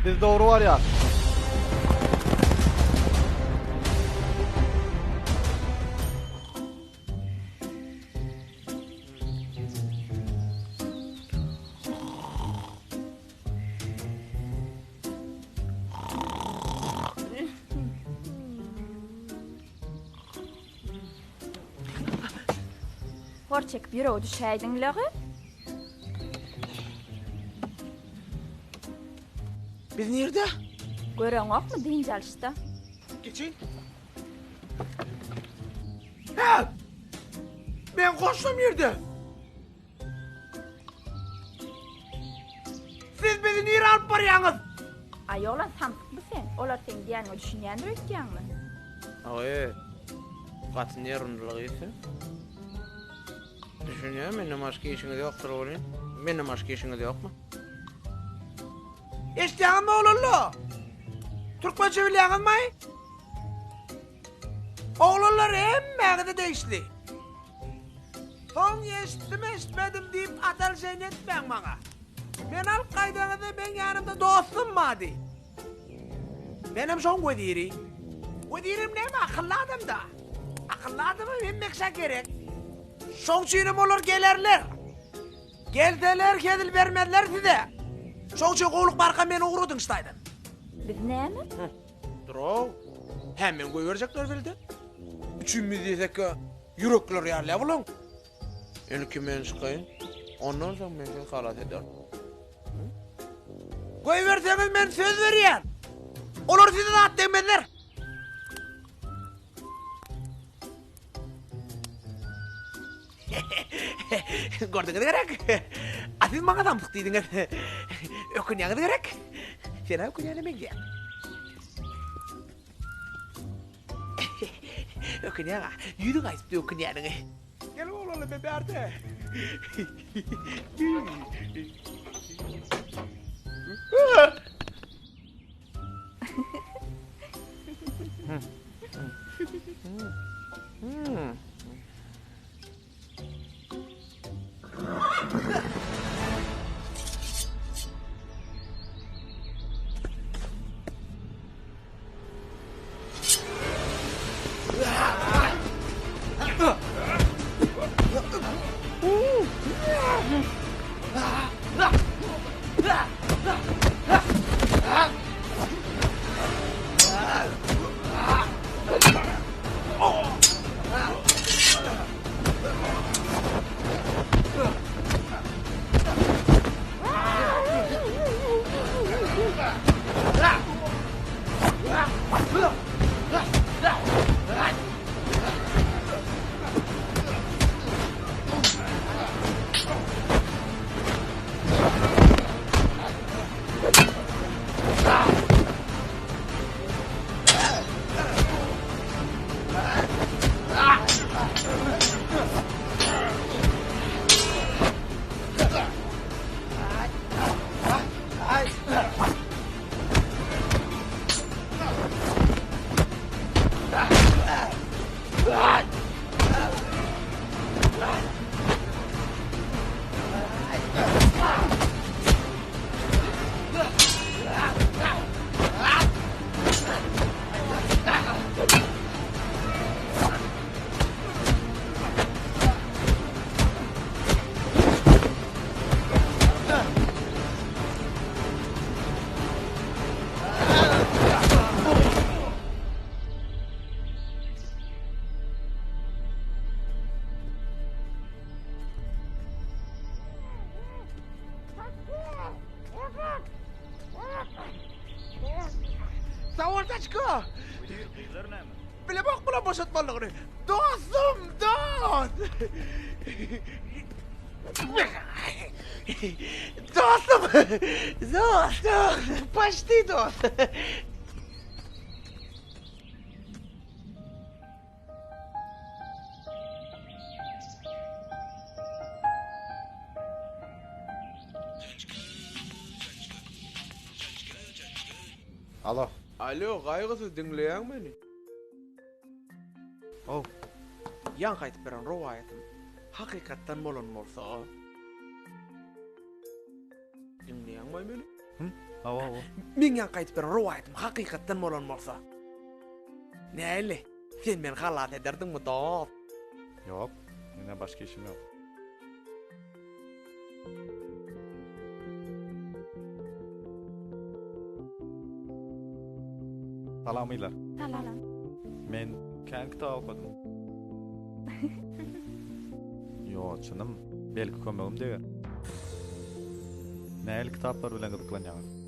Biz dogry barýas. Hor çekip ýürege düşäýdiň-le-gy. Biz nirde? Göreňokmy, dynç alyşda. Geçeýin. Hä! Men goşlam nirde? Siz bizi nirä alyp barýaňyz? Aý oglan samsykmy sen? Olar seň diýýäniňe düşünýändir öýtýäňmi? Aý, gaty nerwnylyk ýetse. Düşünýän, menden başga işiňiz ýokdur welin. Menden başga işiňiz ýokmy? Eşitýäňizmi oglanlar? Türkmençe bilýäňizmi? Oglanlar hemmäňize degişli. Soň eşitdim eşitmedim diýip atalşeýin etmäň maňa. Meni alyp gaýdaňyzda meň ýanymda dostum bardy. Menem şoň weziri. Wezirim näme akylly adam-da. Akylly adamam hemme kişä gerek. Şoň üçinem olar gelerler. Gelseler hezil bermezler size. Şoň üçin gowluk barka meni ugradyň şu taýdan. Biz näme? Dur-ow. Hä meni goýberjekler bildi. Üçümiz diýsek ýürekler ýarylýar bulaň. Ilki men çykaýyn. Ondan soň men sizi halas ederin. Goýberseňiz men söz berýän. Olar size zat degmezler. Gördüňiz gerek? A siz maňa samsyk diýdiňiz. Ökünýäňiz gerek? Sen-ä ökünýäne meňzeýäň. Ökünýäň-ä. Ýüzüň aýdypdy ökünýäniňi. Gel oglanlar men bärde. Sag bol taçka. Gyzlar näme? Bilemok bulan boşatmalygyny. Dostum, dost. Dostum, dost, dost, почти dost. Alo. Alo, Gaýgysyz diňleýäňmi meni? Ow. Ýaňky aýdyp beren rowaýatym hakykatdan bolan bolsa. Diňleýäňmi meni? Hüm? Hawa, hawa. Meň ýaňky aýdyp beren rowaýatym hakykatdan bolan bolsa. Näli? Sen meni halas ederdiňmi, dost? Ýok, meniň başga işim ýok. Salam gyzlar. Salam. Men kän kitap okadym. Ýo, çynym. Belki kömegim deger. Nähili kitaplar bilen gyzyklanýaňyz?